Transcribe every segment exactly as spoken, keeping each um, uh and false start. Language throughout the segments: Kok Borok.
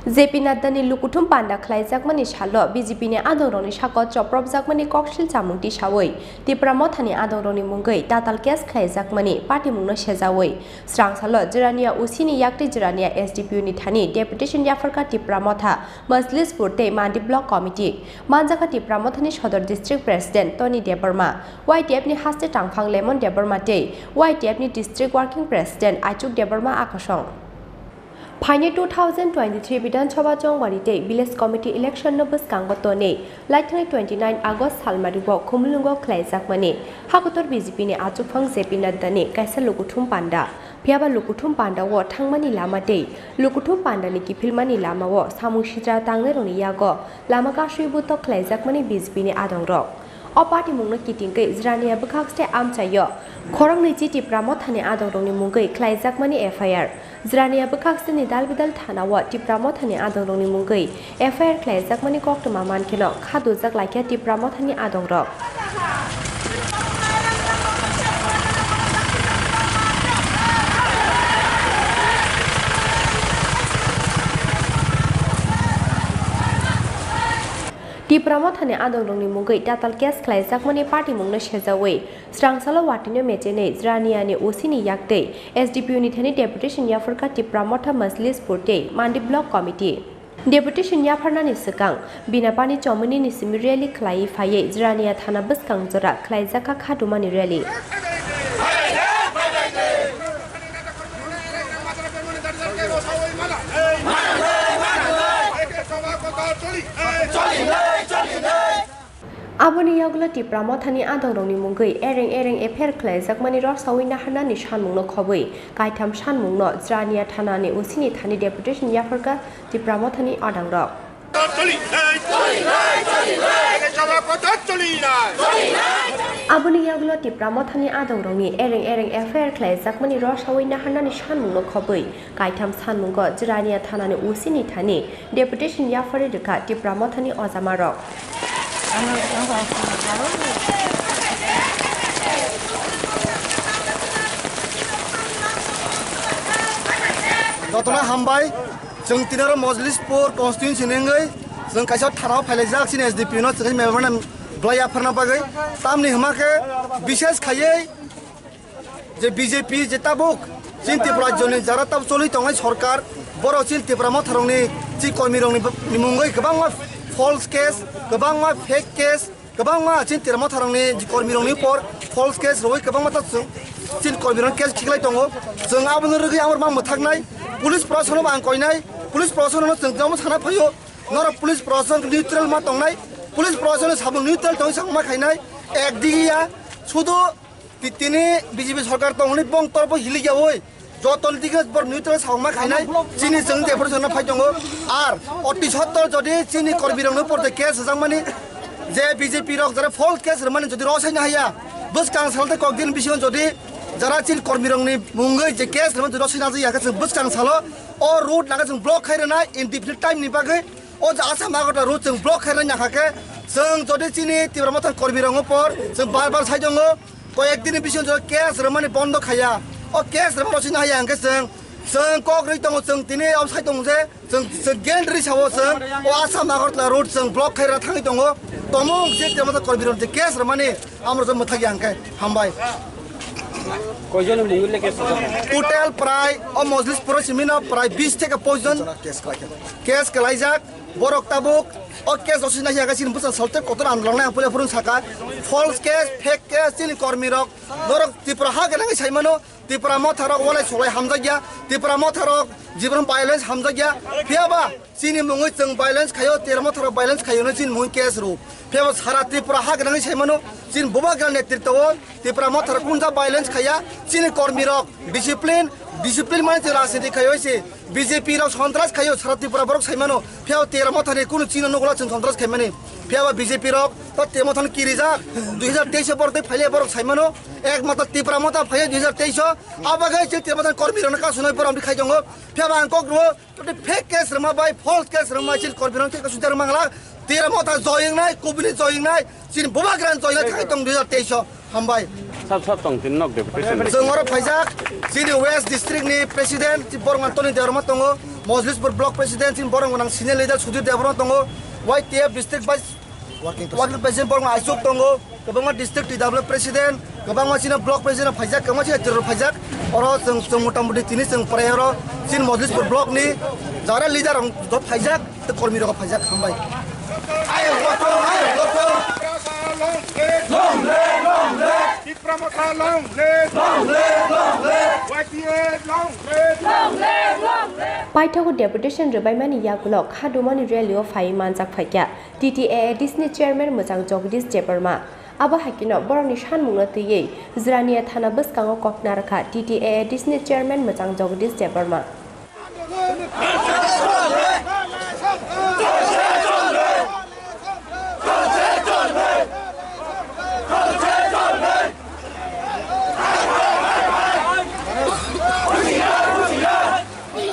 J P Nadda ni lukuthum panda khlaijakmani salo B J P ni adongrokni sakao chopropjakmani koksil chamung tisaui Tipra Mothani adongrokni mungwi tatal case khlaijakmani patimungno sejaui srangsalo Jirania O C ni yakti Jirania S D P O ni thani deputation yapharkha Tipra Motha, Majlispur tei Mandi Block Committee. Manjakha Tipra Mothani Sodor District President Tony Debbarma, Y T F ni haste tangphang Lemon Debbarma tei Y T F ni District Working President Aichuk Debbarma akosong. Phainai two thousand twenty-three Bidhan Sabha Chongmari tei Village Committee election no bwskango tonwi laithanai twenty-nine August salmari o Khumulwngo khlaijakmani hakotor B J P ni achukphang J P Nadda ni kaisa lukuthum panda. Phiyaba lukuthum panda o thangmani lama tei lukuthum panda ni kiphilmani lama o samung sitra tangnairokni yago lama kasui butok khlaijakmani B J P ni adongrok. O patimungno kitingwi Jirania bwkhakste amchaio khoroknwi chi Tipra Mothani adongrokni mungwi khlaijakmani F I R. Jirania bwkhakseni dalbidal thana o Tipra Mothani adongrokni mungwi F I R khlaijakmani koktwma mankheno kha dujak laikha Tipra Mothani adongrok. Tipra Mothani adongrokni mungwi tatal case khlaijakmani patimungno sejaui srangsalo watino mechenwi Jiraniani O C ni yaktwi S D P O ni thani deputation yapharkha Tipra Motha Majlispur tei Mandi Block Committee. Deputation yapharnani swkang Binapani Chomoni ni simi rally khlaiwi phaiwi Jirania thana bwskang jora khlaijakha khadumani rally. Aboni yagulo Tipra Mothani adongrokni mungwi ereng ereng F I R khlaijakmani rwksaui naharnani sanmungno khobwi kaitham sanmungno Jirania thanani O C ni thani deputation yapharkha Tipra Mothani adongrok. Aboni yagulo Tipra Mothani adongrokni ereng ereng F I R khlaijakmani rwksaui naharnani sanmungno khobwi kaitham sanmungo Jirania thanani O C ni thani deputation yapharwi rwkha Tipra Mothani ojamarok. Jotono hambai, chwng tinaro Mojlispur constituency ni wngwi chwng kaisa tharao phailaijak chini S D P no chwng memorandum bwlai yapharna bagwi. Tamni hwma khe bishes khaiwi je B J P je tabuk chini Tripura rajyoni jara tab choli tongnai sorkar, borok chini Tipra Motharokni chi kormirokni mungwi kwbangma false case, kwbangma fake case, kwbangma chini Tipra Motharokni kormirokni upor false case rwui kwbangma ta chwng chini kormirokni case khiklai tongo. Chwng abono rwgwi ang ma mwthaknai, police proshasonno bo ang koinai, police proshasonno chwng jamo sana phaio, norok police proshasonno neutral ma tongnai, police proshasonno samung neutral tongwi samung ma khainai, ekdigiya sudu Ti-, tini B J P sorkar tongmani bong torbo hilikyaui jotoni dikhe borok neutral sabangma khainai chini chwng deputation no phai tongo. Ar oti sottor jodi chini kormirokni upor je case rwjakmani je B J P rok jara false case rwmani jodi rw saina haya, bwskang sal tei kokdin bisingo jodi jara chini kormirokni mungwi je case rwmani jodi rw saina haya khe chwng bwskang salo o road nangkhe chwng block khai rwnai indefinite time ni bagwi. O je Assam Agartala road chwng block khairwna nangkha khe, chwng jodi chini Tipra Motha kormirokno por chwng bar bar sai tongo, koyek dini bisingo jodi case rwmani bondo khaiya. O case rwmani rw sina haya hwnkhe chwng, chwng kok rwi tongo, chwng tini o sai tongo je chwng, chwng gate rwi sao chwng o Assam Agartala road chwng block khairwna thangwi tongo. Tomung je Tipra Motha kormirok je case rwmani amro chwng mwthakya hwnkhe hambai. Koijoni mungwi le case rwjak? Total prai o Mojlispuro simino prai bis theke poichjon case kwlaijak. Borok tabuk o case rok sina hwnkhe chini bwsa soltep kotor andolon nai ang puila phuru saka. False case, fake case, chini kormi rok norok Tripura ha gwnangwi sai mano, Tipra Motha rok walai solai hamjakya, Tipra Motha rok jibon violence hamjakya. Phiyaba chini mungwi chwng violence khaio, Tipra Motha rok violence khaio no chini mungwi case rw. Phiyaba sara Tripura ha gwnangwi sai mano, chini bubagra netritwo Tipra Motha rok kunja violence khaiya, chini kormi rok discipline, discipline mani chwng rajniti khaio se. B J P rok sontras khaio, sara Tripura borok sai mano. Phiyaba Tipra Motha ni kunu chini nugula chwng sontras khaimani. Phiyaba B J P rok to Tipra Motha ni kirijak. Dui hajar teis o borok tei phaile borok sai mano. Ekmatro Tipra Motha phaiya dui hajar teis o. Abo khe chini Tipra Motha ni kormi rok no kasunai borok khai tongo. Phiyaba ang kok rwo, to fake case rwma bai false case rwma chini kormi rok khe kasu jar mangla. Tipra Motha joying nai, kubuni joying nai. Chini bubagra joying nai khai tong dui hajar teis o. Hambai. Sab sab tong tin nok deputation. Chwng oro phaijak, chini West District ni President, chi borok man Tony Debbarma tongo. Mojlispur Block President chini borok gwnang senior leader Sudhir Debbarma tongo, Y T F District Vice Working President borok Aichuk tongo, kwbangma District T W President, kwbangma chini Block President phaijak, kwbangma chini terror phaijak. Oro chwng, chwng mota moti tini chwng pore oro chini Mojlispur Block ni jara leader rok phaijak, tei kormi rok phaijak, hambai. Tipra Motha long live! Long live, long live! Y T F long live! Paithago deputation rwbaimani yagulo khadumani rally o phaiwi manjak phaikha T T A A D C ni chairman mwchang Jagdish Debbarma. Abo hai kheno borokni sanmungno twiwi Jirania thana bwskango kok narwkha T T A A D C ni chairman mwchang Jagdish Debbarma.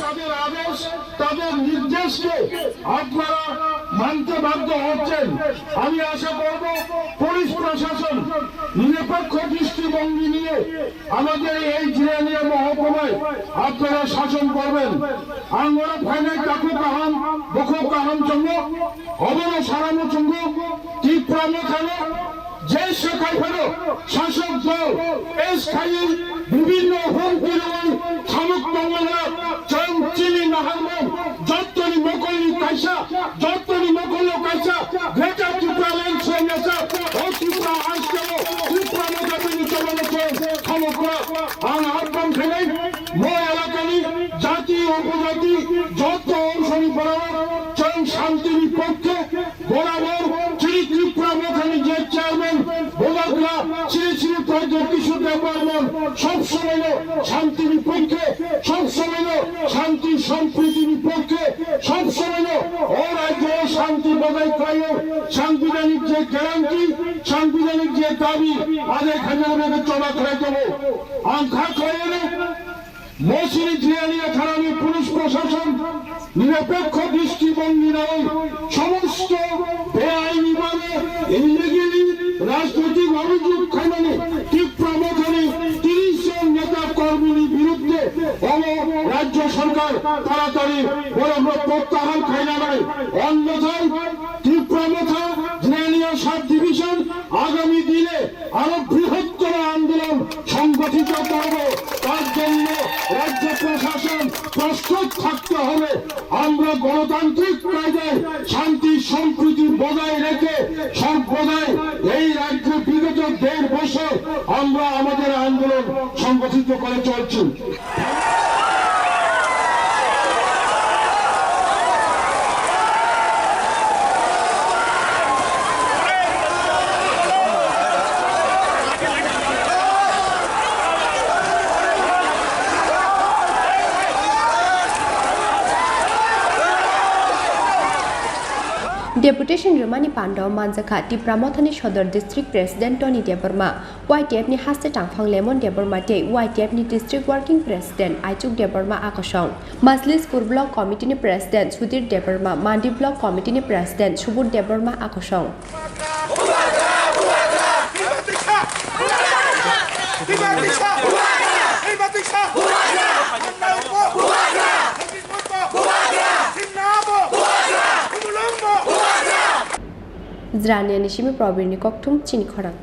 তাদের আদেশ, তাদের নির্দেশকে আপনারা মানতে বাধ্য হচ্ছেন। আমি আশা করব পুলিশ প্রশাসন নিরপেক্ষ দৃষ্টিভঙ্গি নিয়ে আমাদের এই জিরানিয়া মহকুমায় আপনারা শাসন করবেন। Ang oro phainai takhuk kaham, bukhuk kaham chongo, obono sanamo chongo, Tipra Mothano je swkaiphano sasok dol, S K I bibhinno hum pirwi thamuk tongmana, chwng chini naharmung, jottoni mokolni kaisa, jottoni mokolno kaisa, Greater Tipraland se mesa, o Tripura hasteo, Tipra Motha bini chobano chwng thamuk kha. Ang ahwan khainai, mo elakani jati, upojati, jotto onsoni borok chwng shantini pokkhe, borabor chini Tipra Mothani je chairman, Bubagra, chini chini Pradyot Kishore Debbarman, sob somoino shantini pokkhe, sob somoino shanti sompritini pokkhe, sob somoino o rajyo shanti bojai khlaio, sangbidhanik je guarantee, sangbidhanik je dabi adai khainani bagwi choba khlai tongo. Ang kha khlaio, Mosini Jirania thanani police proshashon nirapekho drishti bongni nai somosto beaini bhabe illegally rajnoitik obhijog khaimani Tipra Mothani tiris jon neta kormini biruddhe omo rajyo sorkar taratari borokno protyahan khainanai, onyotha Tipra Motha Jirania sub division agami dine aro brihottor andolon সংগঠিত করব। তার জন্য রাজ্য প্রশাসন প্রস্তুত থাকতে হবে। আমরা গণতান্ত্রিক কায়দায় শান্তি সম্প্রীতি বজায় রেখে সর্বদাই এই রাজ্যে বিগত দেড় বছর আমরা আমাদের আন্দোলন সংগঠিত করে চলছি। Deputation rwmani pandao manjakha Tipra Mothani Sodor District President Tony Debbarma, Y T F ni haste tangphang Lemon Debbarma tei Y T F ni District Working President Aichuk Debbarma akosong, Majlispur Block Committee ni President Sudhir Debbarma, Mandi Block Committee ni President Subodh Debbarma akosong. Jirania ni simi Probir ni kokthum chini khorang.